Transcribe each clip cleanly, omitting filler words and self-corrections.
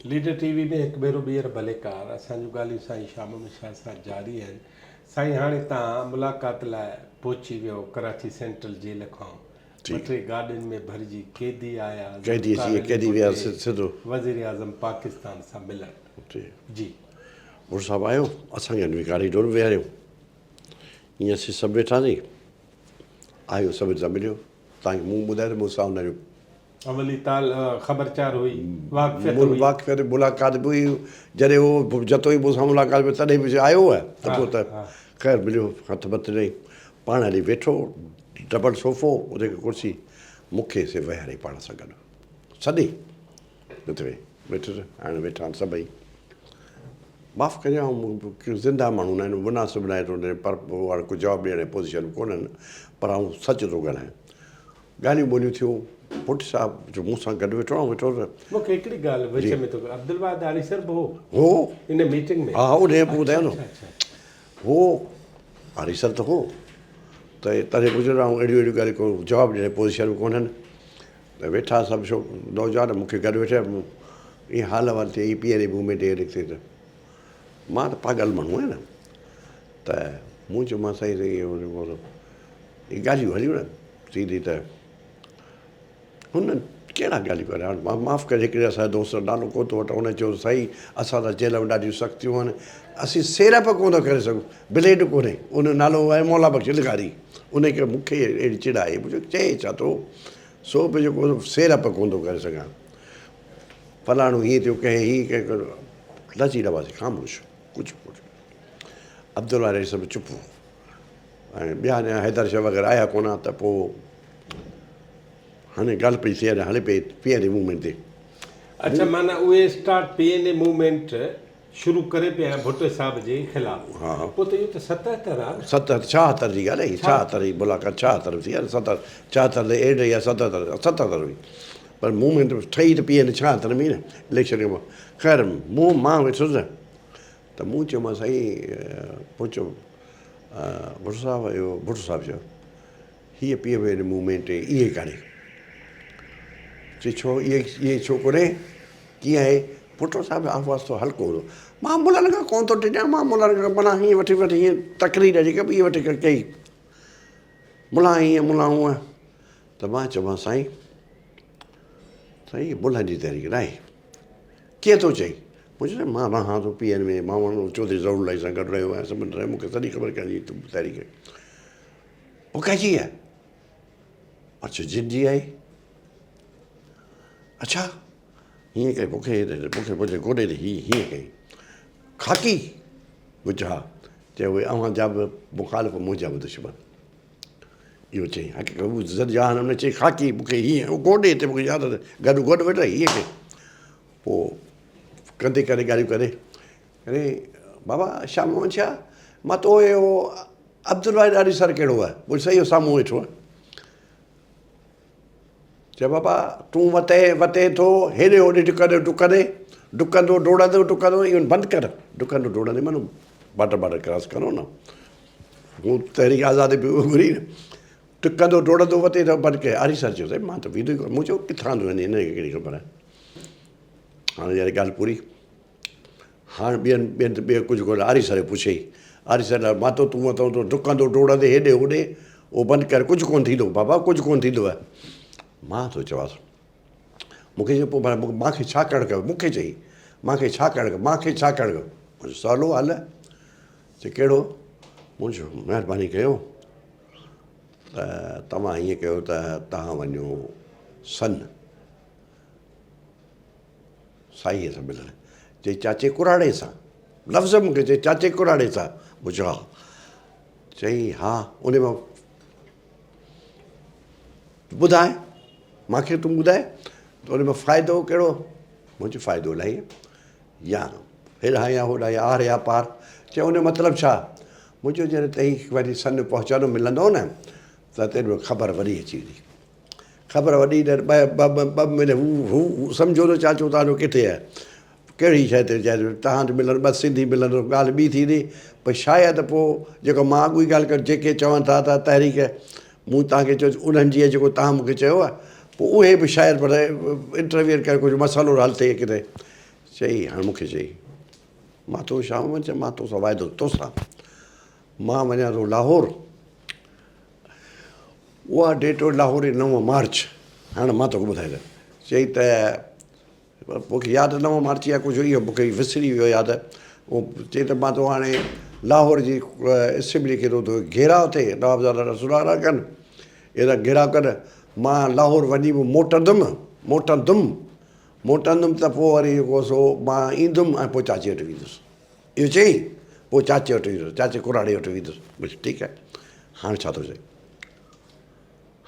Leader ٽي V ۾ هڪ ڀيرو ٻيهر ڀليڪار اسان جون ڳالهيون سائين شاهه محمد شاهه سان جاري آهن سائين هاڻي تان ملاقات لاء پهچي ويو ڪراچي سينٽرل جيل کان ٻه ٽي گاڏين ۾ ڀرجي قيدي آيا قيدي ذوالفقار اچي علي قيدي ويا ڀٽي سڌو وزيراعظم پاڪستان سان ملڻ جي جي. ڀٽو صاحب آيو اسان کي هن گاڏي ڊول ويهاريو ائين اسين سڀ ويٺاسين آيو سڀني سان مليو تان کي مون ٻڌايو ته مون سان هن جو اولي تال خبر چار هئي، واقفيت هئي. واقفيت ملاقات به هئي، جڏهن هو جتوئي مون سان ملاقات ۾ تڏهن به آيو هو ته پوء ته خير مليو هٿ بٿ ڏئي پاڻ هلي ويٺو ڊبل صوفو اتي هڪ ڪرسي مون کي سي ويهاري پاڻ سان گڏ سڏي اتي ويهي ويٺس هاڻي ويٺا آهن سڀئي معاف ڪجو آئون زنده ماڻهو نه آهن مناسب نه آهي پر هاڻي ڪو جواب ڏيڻ جي پوزيشن ۾ ڪونهن پر آئون سچ ٿو ڳالهايان ڳالهيون ٻولهيون ٿيون، پٽ صاحب جو مون سان گڏ ويٺو آئون ويٺو هوس. مون کي هڪڙي ڳالهه وچ ۾ ٿو عبدالواحد آريسر به هو؟ هو. ان ميٽنگ ۾؟ ها ها انهيء پوء ٻڌايان ٿو. هو آريسر ته هو ته تڏهن پڇيو ته آئون اهڙيون اهڙيون ڳالهيون ڪو جواب ڏيڻ جي پوزيشن ۾ ڪونهن ته ويٺا سڀ شو نوجوان مون کي گڏ ويٺا ائين حال احوال ٿئي هي پي اين اي موومينٽ هي نڪتي ته مان ته پاڳل ماڻهو آهيان نه ته مون چيومانس سائين سائين اهي ڳالهيون هليون نه ٿيندي ته هن ڪهڙا ڳالهيون ڪري هاڻ معاف ڪجي هڪڙي اسان جو دوست نالو ڪونه ٿو وٺان هن چيو سائين اسان سان جيل ۾ ڏاڍيون سختيون آهن اسين سيرپ ڪونه ٿا ڪري سگهون بليڊ ڪونهي ان جو نالو آهي مولا بخش لغاري ان کي مون کي اهڙي چڙ آئي مون چيو چئي ڇا ٿو سو به جيڪو سيرپ ڪونه ٿو ڪري سگهان فلاڻو هيئن ٿيو ڪنهن هي ڪنهن لچي رهواسي خاموش ڪجهه ڪونه عبدالله رئيس به چپ هو ۽ ٻيا اڃا حيدر شاهه وغيره آيا ڪونه ته پوء هاڻي ڳالهه پئي ٿئي اڃا هلي پئي پي اين اي موومينٽ تي. اڇا معنيٰ اهي اسٽارٽ پي اين اي موومينٽ شروع ڪري پيا ڀٽو صاحب جي خلاف ها پوء ته اهو ته 77 آ نه. ستهتر ڇاهتر جي ڳالهه آهي ڇاهتر جي ملاقات ڇاهتر ۾ ٿي آهي نه ستر ڇاهتر تي ايڊ يا ستهتر ستهتر هئي پر موومينٽ ٺهي ته پي اين اي ڇاهتر ۾ نه اليڪشن کان پوء خير مون مان ويٺس نه ته مون چيومانس سائين پوء چيو ڀٽو صاحب اهو ڀٽو صاحب چيو هيء پي ايم اين موومينٽ اهي ڪانهي. چي ڇو اهي اهي ڇو ڪونهي ڪيئن آهي ڀٽو صاحب جو آواز ٿورو هلڪو هوندو مان ملن کان ڪونه ٿو ڊڄان مان ملن کان منا هيئن وٺي وٺي هيئن تقرير جيڪا به هيئن وٺي ڪئي ملان هيئن ملان هونئن ته مان چيومانس سائين سائين ملن جي تحريڪ ناهي ڪيئن ٿو چئين؟ مون چيو مان رهان ٿو پي اين ۾ مان چوڌري ظهور الاهي سان گڏ رهيو آهيان سڀني سان مون کي سڄي خبر ڪنهن جي تحريڪ پوء ڪنهن جي آهي؟ مان چيو جن جي آهي. اڇا هيئن ڪري مون کي مون کي منهنجي گوڏي تي هي هيئن ڪئي خاڪي مون چيو ها چيو اهي اوهان جا به مخالف منهنجا به دشمن اهو چئي حقيقت هو زد جهان هن چئي خاڪي مون کي هيئن گوڏي تي مون کي ياد گڏ گڏ ويٺا هيئن ڪئي پوء ڪندي ڪري ڳالهيون ڪري اري بابا شاهه محمد شاهه مان تو اهو عبدالواحد ڏاڏي سر ڪهڙو آهي مون سائين اهو سامهون ويٺو آهي چي بابا تون وتي وتي ٿو هيڏي هوڏي ڊڪندي ڊڪندي ڊڪندو ڊوڙندو ڊڪندو اهو بند ڪر ڊڪندو ڊوڙندي معنيٰ بارڊر بارڊر ڪراس ڪرو نه هو تحريڪ آزادي به گهري نه ڊڪندو ڊوڙندو وتي ٿو بند ڪري آري سر چيو سائين مان ته ويندو ئي ڪونه مون چيو ڪٿان ٿو وڃي هن کي ڪهڙي خبر آهي هاڻي جڏهن ڳالهه پوري هاڻ ٻين ٻين ته ٻيو ڪجهه ڪونه آريسر کي پڇيئي. آريسر لاء ماتو تون وتون ٿو ڊڪندو ڊوڙندي هيڏي هوڏي اهو بند ڪر ڪجهه ڪونه ٿيندو بابا ڪجهه ڪونه ٿيندو. مان ٿو چوانس مون کي چئي پوء ڀلا مان کي ڇا ڪرڻ کپي مون کي چئي مان کي ڇا ڪرڻ کپي مان کي ڇا ڪرڻ کپي مون چيو سولو حل چئي ڪهڙو مون چيو مهرباني ڪيو ته توهان هيئن ڪيو ته توهان وڃو سن سائينء سان ملڻ. چئي چاچي ڪراڙي سان. لفظ مون کي چئي چاچي ڪراڙي سان. مون چيو ها. چئي ها ان مان ٻڌاء مان کي تون ٻڌاء ته ان ۾ فائدو ڪهڙو؟ مون چيو فائدو الاهي يا هيڏانهن يا هوڏانهن يا آر يا پار. چئي ان جو مطلب ڇا؟ مون چيو جڏهن تئين وري سن پهچندو ملندو نه ته تنهن ۾ خبر وري اچي ويندي. خبر وڏي ته ٻه ٻه ٻه ٻه ملي هو هو سمجهو ته چاچو تان جو ڪٿي آهي ڪهڙي شيء تي چاهي تان جو ملن ٻه سنڌي ملن ڳالهه ٻي ٿيندي پر شايد پوء جيڪو مان اڳ ئي ڳالهه ڪئي جيڪي چون ٿا ته تحريڪ مون تان کي چيو انهن جي جيڪو تان مون کي چيو آهي پوء اهي به شايد پر انٽرويئر ڪري ڪجهه مسئلو حل ٿئي ڪٿي. چئي هاڻ مون کي چئي مان تو شام وڃ چئي مان توسان واعدو توسان مان وڃان ٿو لاهور اها ڊيٽ هئي لاهور جي نو مارچ هاڻ مان توکي ٻڌائيندس چئي ته مون کي ياد نو مارچ يا ڪجهه اهو مون کي وسري ويو ياد اهو چئي ته مان ٿو هاڻي لاهور جي اسيمبلي کي ٿو گهيراء ٿئي نوابزادا سڌارا ڪن اهڙا گهيراء ڪن مان لاهور وڃي به موٽندم موٽندم موٽندم ته پوء وري جيڪو سو مان ايندم ۽ پوء چاچي وٽ ويندس اهو چئي پوء چاچي وٽ ويندس چاچي ڪراڙي وٽ ويندس بس ٺيڪ آهي هاڻ ڇا ٿو چئي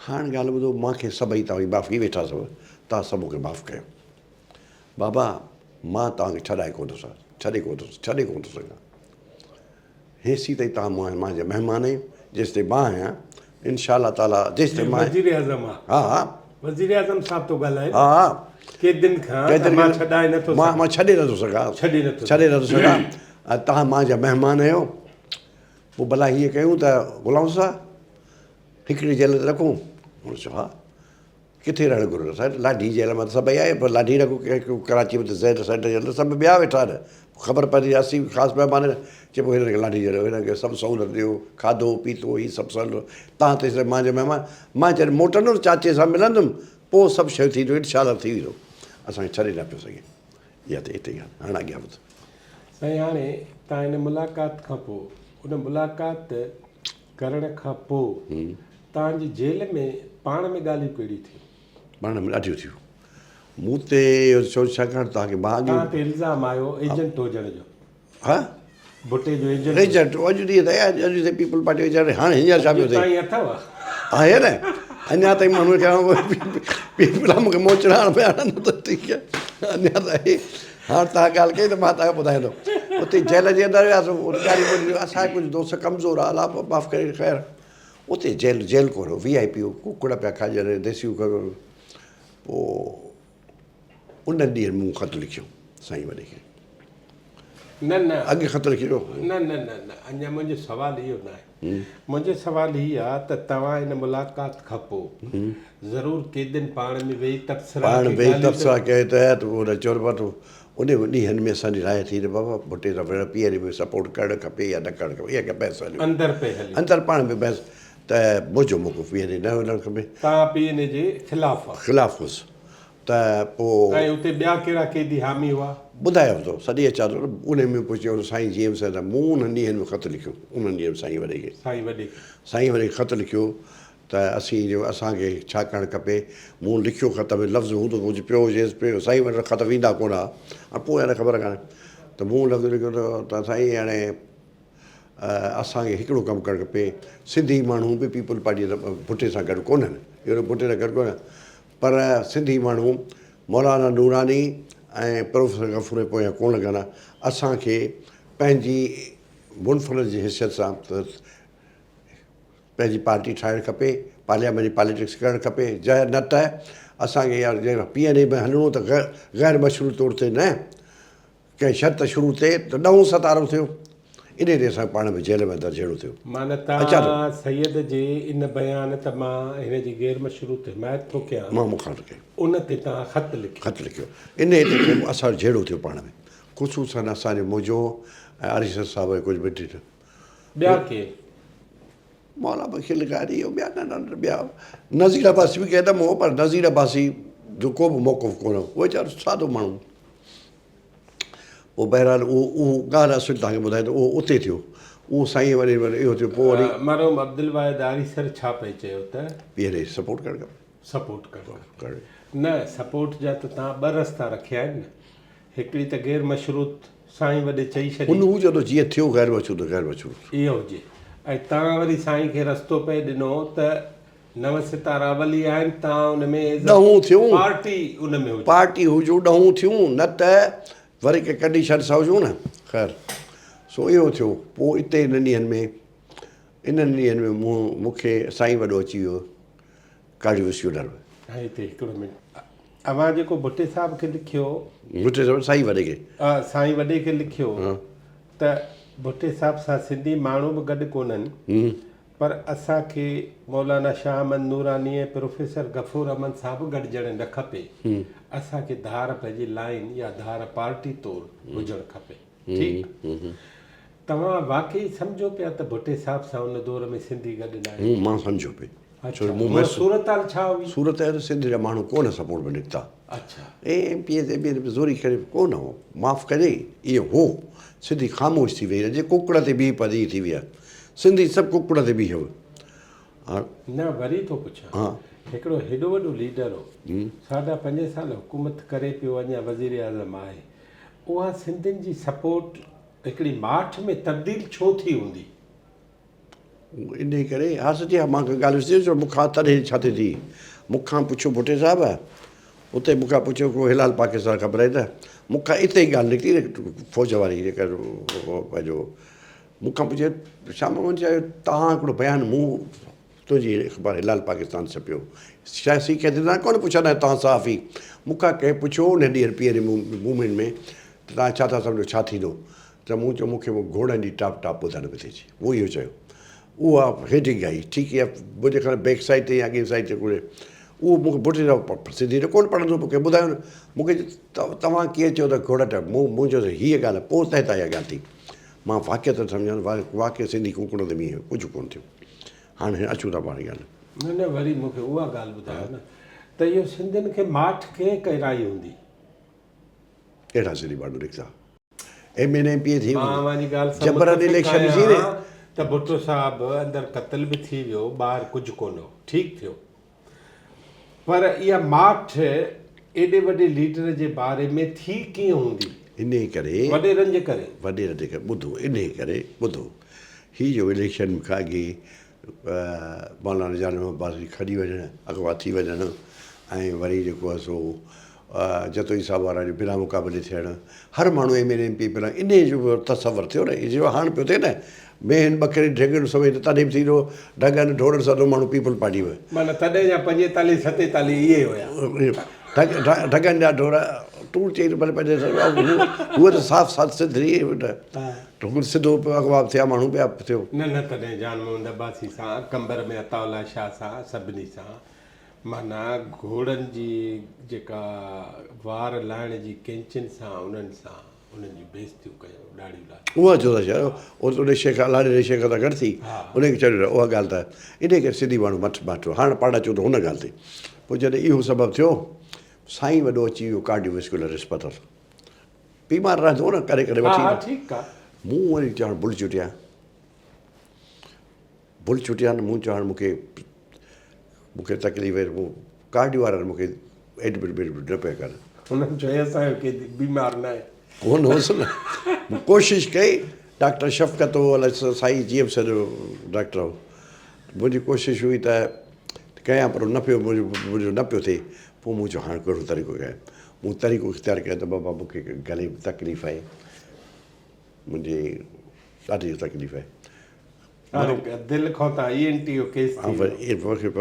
هاڻ ڳالهه ٻڌو مان کي سڀئي توهان جي معافي ويٺا سڀ توهان سڀ مون کي معاف ڪيو بابا مان توهان کي ڇڏائي ڪونه ٿو سگهان ڇڏي ڪونه ٿو ڇڏي ڪونه ٿو سگهان هيسي تائين توهان منهنجا مهمان آهيو جيستائين مان آهيان انشاء الله تعالي جيستائين مان وزير اعظم آ ها ها وزير اعظم صاحب ٿو ڳالهائي ها ها قيدين کان مان ڇڏائي نه ٿو مان مان ڇڏي نه ٿو سگهان ڇڏي نه ٿو ڇڏي نه ٿو سگهان ۽ توهان منهنجا مهمان آهيو پوء ڀلا هيئن ڪيون ته غلام صاحب هڪڙي جيل تي رکون هن چيو ها ڪٿي رهڻ گهرو سائين لاڍي جيل مان ته سڀئي آيا پر لاڍي رکو ڪراچي ۾ ته زيڊ سينٽر جيل ته سڀ ٻيا ويٺا آهن خبر پوندي اسين به خاص مهمان آهن چي پوء هنن کي لاڍي جيل هنن کي سڀ سهولت ڏيو کاڌو پيتو هي سڀ سهولت تان تيسين مانجو مهمان مان جڏهن موٽندم چاچي سان ملندم پوء سڀ شيون ٿينديون انشاء الله ٿي ويندو اسان کي ڇڏي نه پيو سگهي اها ته اتي ڳالهه هاڻ اڳيان وڌ. سائين هاڻي تان ان ملاقات کان پوء ان ملاقات ڪرڻ کان پوء توهان جي جيل ۾ پاڻ ۾ ڳالهيون ڪهڙيون ٿيون؟ پاڻ ۾ ڏاڍيون ٿيون. مون تي اهو ڇو ڇاڪاڻ توهان کي مان اڳ توهان تي الزام آيو ايجنٽ هجڻ جو. ها؟ ڀٽي جو ايجنٽ. ايجنٽ اڄ ڏينهن تائين اڄ تائين پيپلز پارٽي جو ايجنٽ هاڻي هينئر ڇا پيو ٿئي؟ اڄ تائين اٿو؟ آهي نه اڃا تائين ماڻهو کي پيپلز مون کي موچڙا هڻ پيا هڻن ته ٺيڪ آهي اڃا تائين هاڻ توهان ڳالهه ڪئي ته مان توهان کي ٻڌايان ٿو. اتي جيل جي اندر وياسون، اتي ڳالهيون ٻولهيون ٿيون. اسان جا ڪجهه دوست ڪمزور هئا، الله معاف ڪري خير. اتي جيل جيل ڪونه هو، وي آء پي هو، ڪڪڙ پيا کائجن، ديسيون پوء انهن ڏينهن مون خط لکيو سائين وڏي کي. نه نه. اڳي خط لکيو. نه نه نه نه اڃا منهنجو سوال اهو ناهي. منهنجو سوال هي آ ته توهان ان ملاقات کان پوء ضرور قيدين پاڻ ۾ ويهي تبصرا پاڻ ڪي ويهي ڳالهيون ته. تبصرا ڪئي ته ته پوء هن چيو ته بابا ان ڏينهن ۾ اسان جي راء ٿي ته بابا ڀٽي سان وڙهڻ پي اين اي ۾ سپورٽ ڪرڻ کپي يا نه ڪرڻ کپي اها ڪا بحث هليو. اندر پئي هلي. اندر پاڻ ۾ بحث ته منهنجو موقف پي اين اي نه وڙهڻ کپي. توهان پي اين اي جي خلاف هئا. خلاف هوس ته پوء. ۽ اتي ٻيا ڪهڙا قيدي حامي هئا؟ ٻڌايو ٿو سڏي اچان ٿو انهي ۾ پوء چيو سائين جي ايم سيد مون انهن ڏينهن ۾ خط لکيو انهن ڏينهن ۾ سائين وڏي کي. سائين وڏي کي. سائين وڏي کي خط لکيو ته اسين جو اسان کي ڇا ڪرڻ کپي مون لکيو خط ۾ لفظ هوندو ته ڪجهه پيو هجيس پيو سائين وٽ خط ويندا ڪونه ها ۽ پوء هاڻي خبر ڪانهي ته مون لفظ لکيو ته سائين هاڻي اسان کي هڪڙو ڪم ڪرڻ کپي سنڌي ماڻهو به پيپلز پارٽي سان ڀٽي سان گڏ ڪونهن اهو ڀٽي سان گڏ ڪونهن پر سنڌي ماڻهو مولانا نوراني ۽ پروفيسر غفور جي پويان ڪونه لڳندا. اسان کي پنهنجي منفرد جي حيثيت سان پنهنجي پارٽي ٺاهڻ کپي، پارلياماني پاليٽڪس ڪرڻ کپي، جنهن نه ته اسان کي يا پي اين اي ۾ هلڻو ته غير مشروط طور تي نه. ڪنهن شرط شروع تي ته ڏهون ستارو ٿيو. انهيء تي اسان پاڻ به جيل ۾ اندر جهيڙو ٿيو. معنيٰ اچان ٿو. توهان سيد جي ان بيان ته مان هن جي غير مشروط حمايت ٿو ڪيان. مان مخالفت ڪئي. ان تي توهان خط لکيو. خط لکيو. انهيء تي پوء اسان جو جهيڙو ٿيو پاڻ ۾. خصوصاً اسان جو منهنجو ۽ آريسر صاحب جو ڪجهه مٽ. ٻيا ڪير؟ مولا بخش لغاري ۽ ٻيا ننڍا ننڍا ٻيا نذير عباسي به ڪنهن دم هو پر نذير عباسي جو ڪو به موقف ڪونه هو. هو ويچارو سادو ماڻهو هو. پوء بهرحال اهو اهو ڳالهه اصل توهان کي ٻڌايان ته اهو اتي ٿيو. اهو سائين وري وري اهو ٿيو پوء وري. مرحوم عبدالواحد آريسر ڇا پئي چيو ته. پي اين اي سپورٽ ڪرڻ کپي. سپورٽ ڪرڻ کپي. نه سپورٽ جا ته توهان ٻه رستا رکيا آهن نه. هڪڙي ته غير مشروط سائين وڏي چئي ڇڏي. ان هو چوندو جيئن ٿيو غير مشروط غير مشروط. اهو هجي ۽ توهان وري سائين کي رستو پئي ڏنو ته نو ستارا اول ئي آهن تان ان ۾ ايز ڏهون ٿيون پارٽي ان ۾ هجي. پارٽي هجون ڏهون ٿيون نه ته وري ڪي ڪنڊيشنس هجون نه خير سو اهو ٿيو پوء اتي انهن ڏينهن ۾ انهن ڏينهن ۾ مون مون کي سائين وڏو اچي ويو ڪارڊيو وسڪيولر ۾. سائين هتي هڪڙو منٽ اوهان جيڪو ڀٽي صاحب کي لکيو. ڀٽي صاحب سائين وڏي کي. سائين وڏي کي لکيو ته ڀٽي صاحب سان سنڌي ماڻهو به گڏ ڪونهن. پر اسان کي مولانا شاهه احمد نوراني ۽ پروفيسر غفور احمد سان به گڏجڻ نه کپي. اسان کي ڌار پنهنجي لائين يا ڌار پارٽي طور هجڻ کپي. ٺيڪ. توهان واقعي سمجهو پيا ته ڀٽي صاحب سان ان دور ۾ سنڌي گڏ نه آهن؟ مان سمجهيو پئي. اڇا. هونء صورتحال ڇا هئي؟ صورتحال سنڌ جا ماڻهو ڪونه سپورٽ ۾ نڪتا. اڇا. M P S M P زوري ڪري ڪونه هو. معاف ڪجي اهو هو. سنڌي خاموش ٿي ويهي رهيا جي ڪڪڙ تي بيهي پڄي ٿي ويا. سنڌي سڀ ڪڪڙ تي بيهي هئا. نه وري ٿو پڇان. هڪڙو هيڏو وڏو ليڊر هو. ساڍا پنج سال حڪومت ڪري پيو اڃا وزيراعظم آهي. اها سنڌين جي سپورٽ هڪڙي ماٺ ۾ تبديل ڇو ٿي هوندي؟ انهيء ڪري ها سچي ها مان ڳالهه وسري ويس مون کان تڏهن ڇا ٿي ٿي مون کان پڇيو ڀٽي صاحب اتي مون کان پڇيو ڪو هلال پاڪستان خبر آهي ته مون کان اتي ئي ڳالهه نڪتي نه فوج واري جيڪا پنهنجو مون کان پڇي شاهه محمد چيو توهان هڪڙو بيان مون تنهنجي اخبار هلال پاڪستان ڇپيو سياسي قيدي تان ڪونه پڇندا آهيو توهان صحافي مون کان ڪنهن پڇيو ان ڏينهن پي اين اي موومينٽ ۾ ته توهان ڇا ٿا سمجهو ڇا ٿيندو ته مون چيو مون کي گهوڙن جي ٽاپ ٽاپ ٻڌڻ ۾ ٿي اچي مون اهو چيو اها هيڊنگ آئي ٺيڪ اها منهنجي خيال بيڪ سائيڊ تي يا اڳئين سائيڊ تي ڪونهي اهو مون کي ڀٽي صاحب سنڌي ته ڪونه پڙهندو مون کي ٻڌايو نه مون کي توهان ڪيئن چيو ته گهوڙا ٽاپ مون مون چيو ته هيء ڳالهه پوء تنهن تان اها ڳالهه ٿي مان واقعي ته سمجهان واقعي سنڌي ڪوڪڻ تي مينهن ڪجهه ڪونه ٿيو هاڻي اچون ٿا پاڻ ڳالهه. نه نه وري مون کي اها ڳالهه ٻڌايو نه ته اهو سنڌين کي ماٺ ڪنهن ڪرائي هوندي؟ اهڙا سنڌي ماڻهو نڪتا ايم اين ايم پي اي ٿي مان اوهان جي ڳالهه سان جبرن متفق اليڪشن ٿي آهيان ته ڀٽو صاحب اندر قتل به ٿي ويو ٻاهر ڪجهه ڪونه هو ٺيڪ ٿيو پر اها ماٺ ايڏي وڏي ليڊر جي باري ۾ ٿي ڪيئن هوندي؟ انهي ڪري وڏيرن جي ڪري. وڏيرن جي ڪري ٻڌو انهي ڪري ٻڌو هي جو اليڪشن کان اڳي مولانا جان محمد عباسي کڄي وڃڻ اغوا ٿي وڃڻ ۽ وري جيڪو آهي سو جتوئي صاحب وارا جو بنا مقابلي ٿيڻ هر ماڻهو ايم اين ايم پي بنا انهي جو به تصور ٿيو نه جيئن هاڻ پيو ٿئي نه مينهن ٻڪرين ڍڳين سميت تڏهن به ٿيندو ڍڳن ڍورن سڌو ماڻهو پيپلز پارٽي ۾. معنيٰ تڏهن جا پنجيتاليهه ستيتاليهه اهي هيا. ڍڳن جا ڍور تون چئي ته ڀلي پنهنجي هوء ته صاف سات سڌري ڍڳ سڌو پيو اغوا به ٿيا ماڻهو ٻيا به ٿيو. نه نه تڏهن جان محمد عباسي سان قمبر ۾ عطاء الله شاهه سان سڀني سان معنيٰ گهوڙن جي جيڪا وار لاهڻ جي ڪينچين سان انهن سان انهن جون بيعزتيون ڪيون ڏاڙهيون لاٿيون. اها چو ٿا چيو ان شيخ الله ڏني شيخ سان گڏ ٿي ان کي چيو اها ڳالهه ته انهي ڪري سنڌي ماڻهو مٺ ماٺ هاڻ پاڻ اچون ته هن ڳالهه تي پوء جڏهن اهو سبب ٿيو سائين وڏو اچي ويو ڪارڊيو ويسڪولر اسپتال بيمار رهندو هو نه ڪڏهن ڪڏهن وٺي ٺيڪ آ مون وري چوڻ بل چٽيا بل چٽيا نه مون چوڻ مونکي مونکي تڪليف آهي مون ڪارڊيو وارن مونکي ايڊمٽ بيڊمٽ نه پيا ڪن انهن چيو اسان جو قيدي بيمار نه آهي ڪونه هوس نه مون ڪوشش ڪئي ڊاڪٽر شفقت هو الائي سائين جي ايم سيد جو ڊاڪٽر هو منهنجي ڪوشش هئي ته ڪيان پر نه پيو منهنجو نه پيو ٿئي پوء مون چيو هاڻ ڪهڙو طريقو ڪيان مون طريقو اختيار ڪيو ته بابا مون کي گلي ۾ تڪليف آهي منهنجي ڏاڍي تڪليف آهي دل کان تان اي اين ٽي جو ڪيس ٿي ويو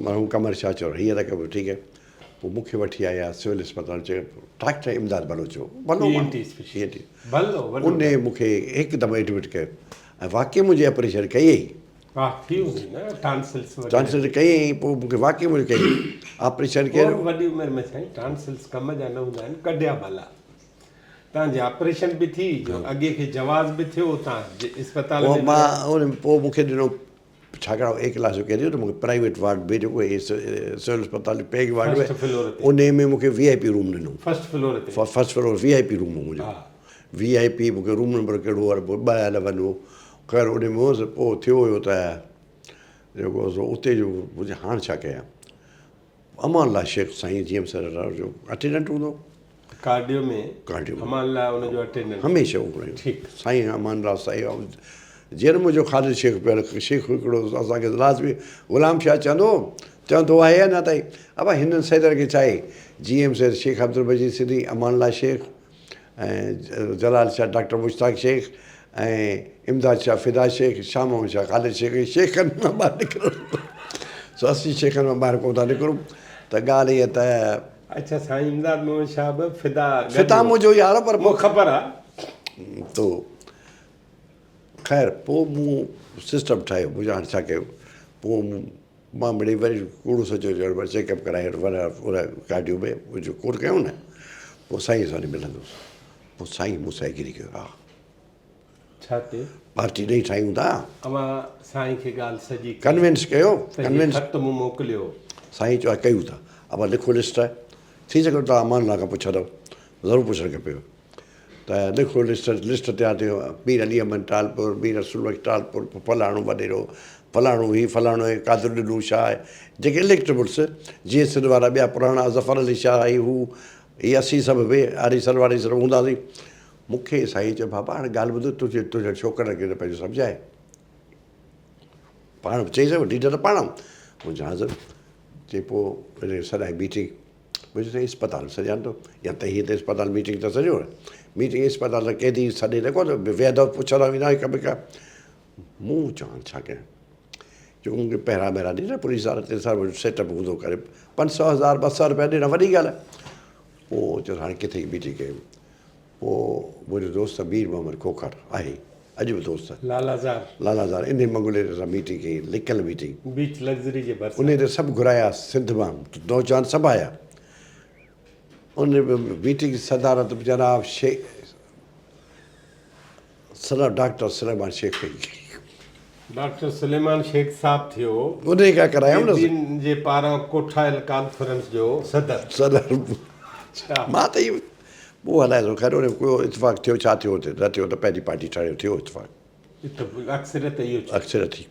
ماڻهو قمر شاهه چيو هيء رقم ٺيڪ آهي پوء مون کي وٺي آيا سول اسپتال چيو ڊاڪٽر امداد بلوچ هو ڀلو ڀلو ان مون کي هڪدم ايڊمٽ ڪيو ۽ واقعي منهنجي آپريشن ڪئي ئي ها ٿي هوندي نه ٽانسلس وغيره ٽانسلس ڪئي ۽ پوء مون کي واقعي منهنجي ڪئي آپريشن ڪيو وڏي عمر ۾ سائين ٽانسلس ڪم جا نه هوندا آهن ڪڍيا ڀلا تان جي آپريشن به ٿي جو اڳي کي جواز به ٿيو تان اسپتال ۾ مان پوء مون کي ڏنو ڇاڪاڻ اي ڪلاس جو قيدي هو ته مون کي پرائيويٽ وارڊ به جيڪو اي سول اسپتال جو پيگ وارڊ فرسٽ فلور تي انهي ۾ مون کي وي آء پي روم ڏنو فرسٽ فلور تي فرسٽ فلور وي آء پي روم هو منهنجو وي آء پي مون کي روم نمبر ڪهڙو هو ٻه اليون هو خير انهي ۾ هوس پوء ٿيو اهو ته جيڪو سو اتي جو هاڻ ڇا ڪيان امان الله شيخ سائين جي ايم سر جو اٽينڊنٽ هوندو ڪارڊيو ۾ ڪارڊيو امان الله ان جو اٽينڊنٽ هميشه هوندو ٺيڪ سائين امان الله سائين جيئن منهنجو خالد شيخ پيل شيخ هڪڙو اسان کي لازمي غلام شاهه چوندو چوندو آهي اڃا تائين ابا هنن سيدن کي ڇا آهي جي ايم سيد شيخ عبدالمجيد سنڌي امان الله شيخ ۽ جلال شاهه ڊاڪٽر مشتاق شيخ ۽ امداد شاهه فدا شيخ شاهه محمد شاهه خالد شيخ شيخن مان ٻاهر نڪرڻ سو اسين شيخن مان ٻاهر ڪونه ٿا نڪرون ته ڳالهه هيء ته اڇا سائين امداد محمد شاهه به فدا فدا منهنجو يار پر مون خبر آ تو خير پوء مون سسٽم ٺاهيو مون چيو هاڻي ڇا ڪيون پوء مان مڙئي وري ڪوڙو سچو چوڻ پر چيڪ اپ ڪرائي وري ڪارڊيو ۾ جو ڪوٽ ڪيو نه پوء سائين سان وڃي ملندس پوء سائين مون سان ايگري ڪيو ها ڇا تي پارٽي نئين ٺاهيون ٿا اوهان سائين کي ڳالهه سڄي ڪئي ڪنوينس ڪيو ته هي خط مون موڪليو سائين چيو ها ڪيون ٿا ابا لکو لسٽ ٿي سگهيو توهان امان الله کان پڇندو ضرور پڇڻ کپيو ته لکو لسٽ لسٽ تيار ٿي مير علي احمد ٽالپر مير رسول بخش ٽالپر فلاڻو وڏيرو فلاڻو هي فلاڻو هي قادر ڏنو شاهه جيڪي اليڪٽبلس جيئن سنڌ وارا ٻيا پراڻا ظفر علي شاهه هي هو هي اسين سڀ به آريسر واريسر هونداسين مون کي سائين چيو بابا هاڻي ڳالهه ٻڌ تنهنجي تنهنجي ڇوڪرن کي ته پنهنجو سمجهائي پاڻ به چئي سگهو ليڊر ته پاڻ مون چيو حاضر چي پوء سڏائي ميٽنگ مون چيو سائين اسپتال ۾ سڏيان ٿو يا ته هيئن ته اسپتال ميٽنگ ته سڏيو نه ميٽنگ اسپتال ته قيدي سڏي نه ڪونه ويهندو پڇندا ويندا هڪ ٻئي کان مون چيو هاڻي ڇا ڪيان جو مون کي پهرا بهرا ڏنا پوليس وارا تي سڀ سيٽ اپ هوندو ڪري پنج سؤ هزار ٻه سؤ روپيا ڏنا وڏي ڳالهه پوء چيو هاڻي ڪٿي ميٽنگ ڪيون پوء منهنجو دوست مير محمد کوکر آهي اڄ به دوست. لالا زار. لالا زار انهي منگولي سان ميٽنگ ڪئي لڪل ميٽنگ. بيچ لگزري جي ڀرسان. انهي تي سڀ گهرايا سنڌ مان نوجوان سڀ آيا ان ميٽنگ جي صدارت جناب شيخ ڊاڪٽر سليمان شيخ ڪئي. ڊاڪٽر سليمان شيخ صاحب ٿيو. انهي کان ڪرايم نه. قيدين جي پاران ڪوٺايل ڪانفرنس جو صدر. صدر. مان ته اهو پوء هلائي ٿو خير ان ڪو اتفاق ٿيو ڇا ٿيو اتي نه ٿيو ته پنهنجي پارٽي ٺاهيو ٿيو اتفاق. اڪثريت اهو ٿي. اڪثريت ٿي.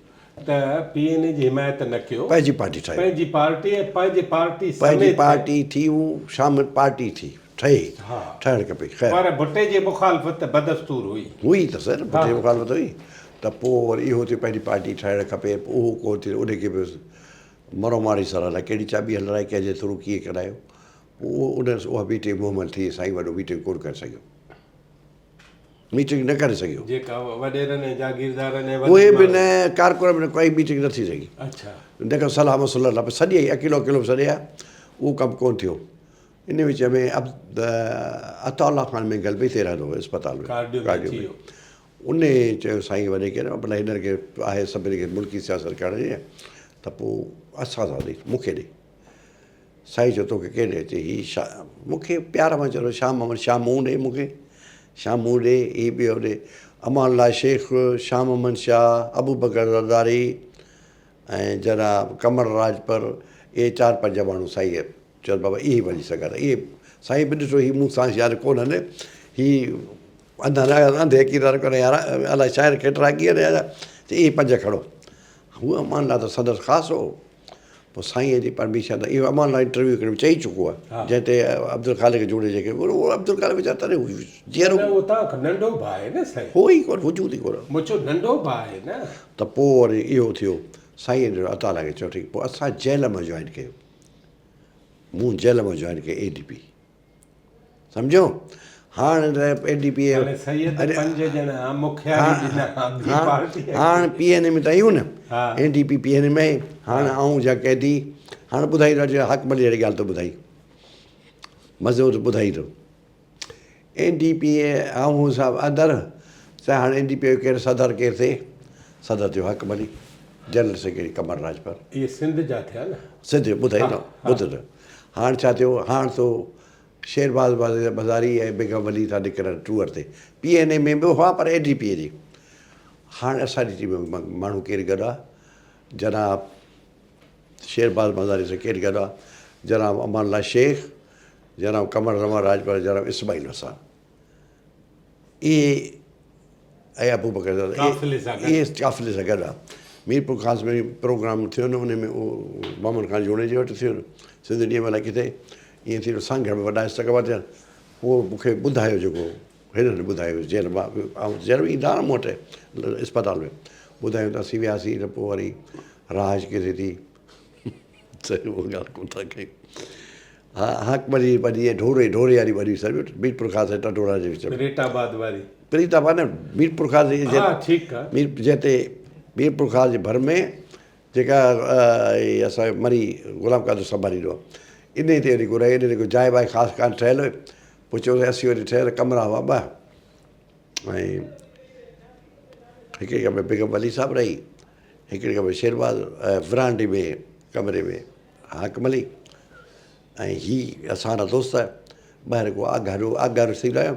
ته پي اين اي جي حمايت نه ڪيو. پنهنجي پارٽي ٺاهيو. پنهنجي پارٽي ۽ پنهنجي پارٽي سميت. پنهنجي پارٽي ٿي هو شامل پارٽي ٿي ٺهي ٺهڻ کپي خير. پر ڀٽي جي مخالفت بدستور هئي. هئي ته سر ڀٽي جي مخالفت هئي ته پوء وري اهو ٿيو پنهنجي پارٽي ٺاهڻ کپي اهو ڪو ٿيو ان کي به مرو ماري سر الائي ڪهڙي چاٻي هلرائي ڪنهن جي ٿرو ڪيئن ڪرايو پوء ان اها ميٽنگ مهمل ٿي سائين وڏو ميٽنگ ڪونه ڪري سگهيو ميٽنگ نه ڪري سگهيو. جيڪا وڏيرن ۽ جاگيردارن ۽ وڏن اهي به نه ڪارڪن به نه ڪائي ميٽنگ نه ٿي سگهي. اڇا. ان کان صلاح مسئلا لاء سڏي آئي اڪيلو اڪيلو به سڏي آيا اهو ڪم ڪونه ٿيو. ان وچ ۾ عطاء الله خان مينگل به هتي رهندو هو اسپتال ۾ ڪارڊيو ۾ اچي ويو. ان چيو سائين وڏي کي نه ڀلا هنن کي آهي سڀني کي ملڪي سياست ڪرڻ جي ته پوء اسان سان ڏي مون کي ڏي. سائين چيو توکي ڪير ڏي؟ چي هي شا مون کي پيار مان چيو شاهه محمد شاهه مون ڏي مون کي شاهه مون ڏي هي ٻيو ڏي امان الله شيخ شاهه محمد شاهه ابوبڪر زرداري ۽ جناب قمر راڄپر اهي چار پنج ماڻهو سائين چيو بابا اهي وڃي سگهن ٿا اهي سائين به ڏٺو هي مون سان يار ڪونهن هي انڌا انڌي عقيدا نه ڪونهي يار الائي شاعر ڪيترا ڪيئن يار چي اهي پنج کڻو هو امان الله ته سندس خاص هو پوء سائينء جي پرميشن ته اهو امان الله انٽرويو هڪڙي ۾ چئي چڪو آهي جنهن تي عبدالخالق جوڻيجي کي اهو عبدالخالق ويچارو تڏهن جيئرو نه اهو توهان کان ننڍو ڀاء آهي نه سائين. هو ئي ڪونه وجود ئي ڪونه. مون چيو ننڍو ڀاء آهي نه. ته پوء وري اهو ٿيو سائينء ڏنو عطا الله کي چيو ٺيڪ پوء اسان جيل مان جوائن ڪيو مون جيل مان جوائن ڪئي اي ڊي پي. سمجهيو هاڻ اين ڊي پي هاڻي سيد پنج ڄڻا مکياري ڏنا ٻي پارٽي هاڻ پي اين اي ۾ ته آهيون نه N D P P N A ۾ هاڻ آئون جا قيدي هاڻ ٻڌائي ٿو حق ملي جهڙي ڳالهه ٿو ٻڌائي مزو ٿو ٻڌائي ٿو اين ڊي پي آئون صاحب اندر ته هاڻ اين ڊي پي جو ڪير صدر ڪير ٿئي صدر ٿيو حق ملي جنرل سيڪريٽري قمر راجپر اهي سنڌ جا ٿيا نه سنڌ ٻڌائي ٿو ٻڌ ته هاڻ ڇا ٿيو، هاڻ ٿو شيرباز مزاري ۽ بيگم ولي ٿا نڪرن ٽوئر تي. پي اين اي ۾ به هئا پر اي ڊي پي جي. هاڻ اسان جي ٽيم ۾ ماڻهو ڪير گڏ آ؟ جناب شيرباز مزاري سان ڪير گڏ آ؟ جناب امان الله شيخ، جناب قمر زمان راڄپر، جناب اسماعيل وساڻ. اهي ۽ ابوبڪر قافلي سان گڏ. اهي قافلي سان گڏ آ. ميرپور خاص ۾ پروگرام ٿيو نه ان ۾ اهو محمد خان جوڻيجي وٽ ٿيو نه سنڌ ڏينهن مهل ڪٿي ائين ٿي ويو سانگهڙ ۾ وڏا استقبال ٿيا پوء مون کي ٻڌايو جيڪو هنن ٻڌايو جيل مان آئون جيل ۾ ايندا هئا نه مون وٽ اسپتال ۾ ٻڌايو ته اسين وياسين ته پوء وري رهائش ڪٿي ٿي چيو اها ڳالهه ڪونه ٿا ڪيون. ها حاڪم جي ٻني ۽ ڍوري ڍوري واري ٻني سمجهو ميرپورخاص ۽ ٽنڊوڙا جي وچ ۾. پريت آباد واري. پريت آباد نه ميرپورخاص جي ها ٺيڪ آ. مير جنهن تي ميرپورخاص جي ڀر ۾ جيڪا اسان جو مري غلام قادر سنڀاليندو آ انهي تي وري گهرائي انهي تي ڪو جاء باء خاص ڪانه ٺهيل هئي پوء چيو سائين اسين وري ٺهيل ڪمرا هئا ٻه ۽ هڪڙي ڪمري ۾ بيگم ولي صاحب رهي، هڪڙي ڪمري ۾ شيرباز ۽ ورانڊي ۾ ڪمري ۾ حاڪم علي ۽ هي اسان جا دوست ٻاهر ڪو آگهارو آگهارو ٿي لايو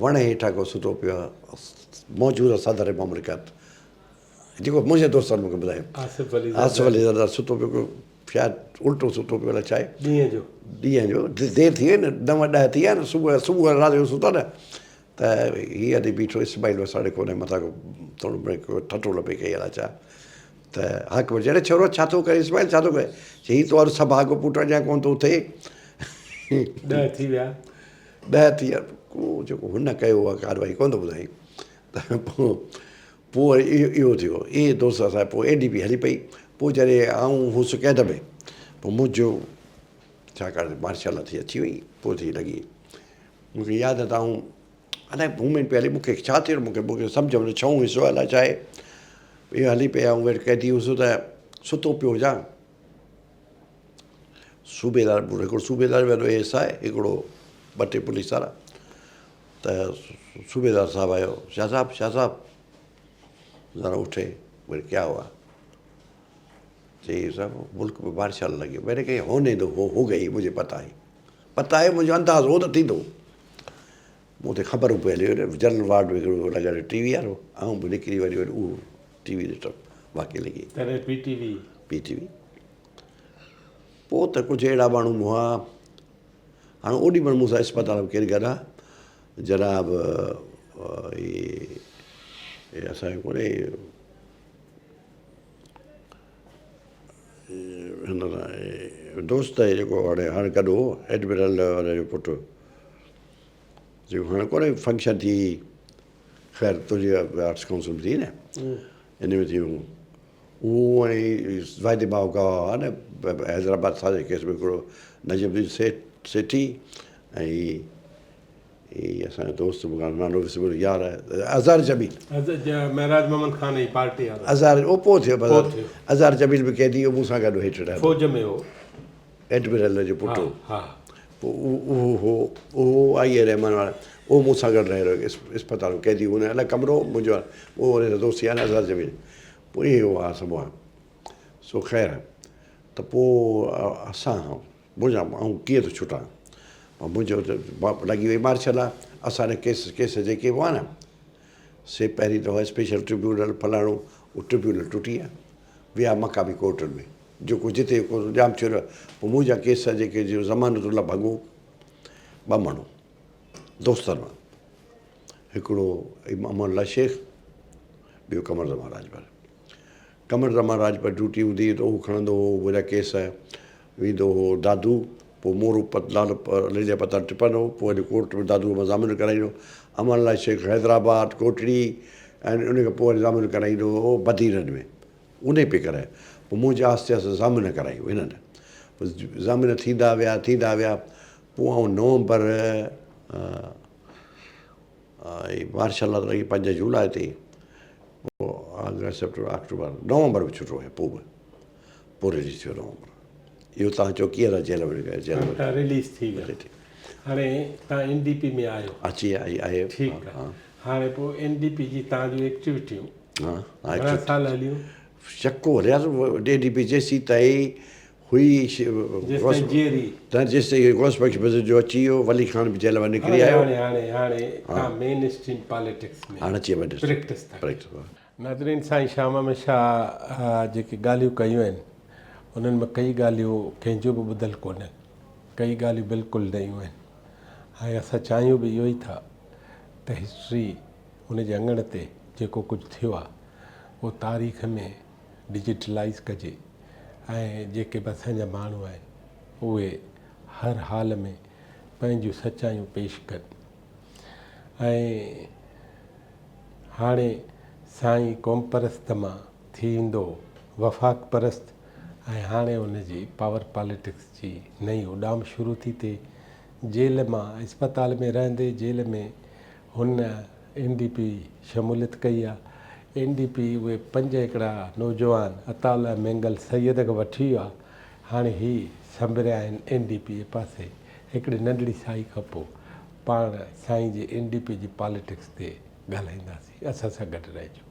وڻ هيٺان ڪو ستو پيو آهي موجوده صدر مملڪت جيڪو منهنجي دوستن مونکي ٻڌايو آصف علي آصف علي زرداري ستو پيو ڪو شايد الٽو ستو پيو الائي ڇا آهي ڏينهن جو ڏينهن جو دير ٿي وئي نه نو ڏهه ٿي ويا نه صبح صبح رات جو ستو نه ته هي اڏي بيٺو اسماعيل وساڻي ڪو ان جي مٿان ڪو ٿورو ڪو ٺٺول پئي ڪئي الائي ڇا ته حاڪم چيو اڙي ڇورو ڇا ٿو ڪرين اسماعيل ڇا ٿو ڪرين چي هي تو وارو سڀاڳو پٽ اڃا ڪونه ٿو اٿي ڏهه ٿي ويا ڏهه ٿي ويا ڪو جيڪو هن ڪيو اها ڪارروائي ڪونه ٿو ٻڌائين ته پوء پوء وري اهو ٿيو اهي دوست اسان پوء اي ڊي پي هلي پئي پوء جڏهن آئون هوس قيد ۾ پوء منهنجو ڇاڪاڻ ته مارشل لا ٿي اچي وئي پوء ٿي لڳي مون کي ياد آهي ته آئون الائي موومينٽ پئي هلي مون کي ڇا ٿيو مون کي مون کي سمجهه ۾ ڇهون حصو الائي ڇا آهي اهو هلي پئي آئون ويٺ قيدي هوس ته ستو پيو هجان صوبيدار هڪڙو صوبيدار ويٺو اي ايس I هڪڙو ٻه ٽي پوليس وارا ته صوبيدار صاحب آيو شاهه صاحب شاهه صاحب ذرا اٺي بولي ڪيا هوا چي صاحب ملڪ ۾ بارش لڳي میں نے کہا ہونے دو هو گئی مجھے پتا ہے پتا آهي منهنجو انداز هو ته ٿيندو. مون تي خبرون پئي هليون جنرل وارڊ ۾ هڪڙو لڳل ٽي وي وارو آئون به نڪري وري وري اهو ٽي وي ڏٺم واقعي لڳي. تڏهن P T V. P T V. پوء ته ڪجهه اهڙا ماڻهو به هئا. هاڻ اوڏي مهل مون سان اسپتال ۾ ڪير گڏ ها جناب هي اسان جو ڪونهي هن دوست آهي جيڪو هاڻي هاڻي گڏ هو ايڊمرل ان جو پٽ جيڪو هاڻي ڪونهي فنڪشن ٿي خير تنهنجي آرٽس ڪائونسل ۾ ٿي نه ان ۾ ٿي اهو ۽ واحد باء گواهه هئا نه حيدرآباد سازش ڪيس ۾ هڪڙو نجم الدين سيٺ سيٺي ۽ هي اسان جو دوست به ڪانه نالو وسري ويو يار اظهر جميل. معراج محمد خان جي پارٽي وارو. اظهر او پوء ٿيو اظهر جميل به قيدي هو مون سان گڏ هيٺ رهندو. فوج ۾ هو. ايڊمرل جو پٽ هو. ها. پوء اهو هو اهو آئي اي رحمان وارا اهو مون سان گڏ رهيل هو اسپتال ۾ قيدي هو الڳ ڪمرو هو منهنجو اهو ان سان دوستي آهي نه اظهر جميل پوء اهي هئا سڀ هئا سو خير ته پوء اسان منهنجا آئون ڪيئن ٿو ڇٽان؟ منهنجو ته لڳي وئي مارشل لا، اسان جا ڪيس ڪيس جيڪي به هئا نه سي پهرين دفعا اسپيشل ٽربيونل فلاڻو اهو ٽربيونل ٽٽي ويا ويا مقامي ڪورٽن ۾ جيڪو جتي ڄام ٿيو پوء منهنجا ڪيس جيڪي ضمانت لاء ڀڳو ٻه ماڻهو دوستن مان هڪڙو امان الله شيخ ٻيو قمر زمان راڄپر قمر زمان راڄپر ڊيوٽي هوندي هئي ته اهو کڻندو هو منهنجا ڪيس ويندو هو دادو پوء مورو لال ليليا پتان ٽپندو هو پوء وري ڪورٽ ۾ دادوء مان ضامن ڪرائيندو هو امان الله شيخ حيدرآباد ڪوٽڙي ۽ ان کان پوء وري ضامن ڪرائيندو هو بديرن ۾ انهي پئي ڪرايا پوء منهنجا آهستي آهستي ضامن ڪرايو هنن پوء ضامن ٿيندا ويا ٿيندا ويا پوء آئون نومبر مارشل لا لڳي پنج جولاء تي پوء آگسٽ سيپٽمبر آڪٽوبر نومبر ۾ ڇٽو آهيان پوء به پوء رليز ٿيو نومبر اهو تان چئو ڪيئن ٿا جيل ۾ جيل ۾ تان رليز ٿي ويا هاڻي تان اين ڊي پي ۾ آيو اچي آئي آهي ٺيڪ آهي هاڻي پوء اين ڊي پي جي تان جون ايڪٽيوٽيون ها گهڻا سال هليون چڪو هليا اين ڊي پي جيسين تائين هئي جيستائين جيئري. ته جيستائين غوث بخش بزنجو اچي ويو، ولي خان به جيل مان نڪري آيو. هاڻي هاڻي هاڻي تان مين اسٽريم پاليٽڪس ۾ هاڻ اچي ويو پريڪٽس ٿا ڪيو. ناظرين سائين شاهه محمد شاهه جيڪي ڳالهيون ڪيون آهن انهن ۾ ڪئي ڳالهيون ڪنهن جون به ٻڌل ڪونهن ڪئي ڳالهيون بلڪل نيون آهن ۽ اسان چاهيون به اهو ئي ٿا ته هسٽري ان جي اڱڻ تي جيڪو ڪجهه ٿيو آهي اهو تاريخ ۾ ڊجيٽلائيز ڪجي ۽ جيڪي به اسان جا ماڻهو آهن اهي هر حال ۾ پنهنجون سچايون پيش ڪن ۽ هاڻي سائين قومپرست مان ٿي ايندو وفاق پرست ۽ هاڻي ان جي پاور پاليٽڪس جي نئين اڏام شروع ٿي ٿئي جيل مان اسپتال ۾ رهندي جيل ۾ هن اين ڊي پي شموليت ڪئي آ. اين ڊي پي اهي پنج هڪڙا نوجوان عطاء الله مينگل سيد کي وٺي ويو آ. هاڻي هي سنڀريا آهن اين ڊي پي جي پاسي. هڪڙي ننڍڙي سائي کان پو پاڻ سائين جي اين ڊي پي جي پاليٽڪس تي ڳالهائينداسين. اسان سان گڏ رهجو.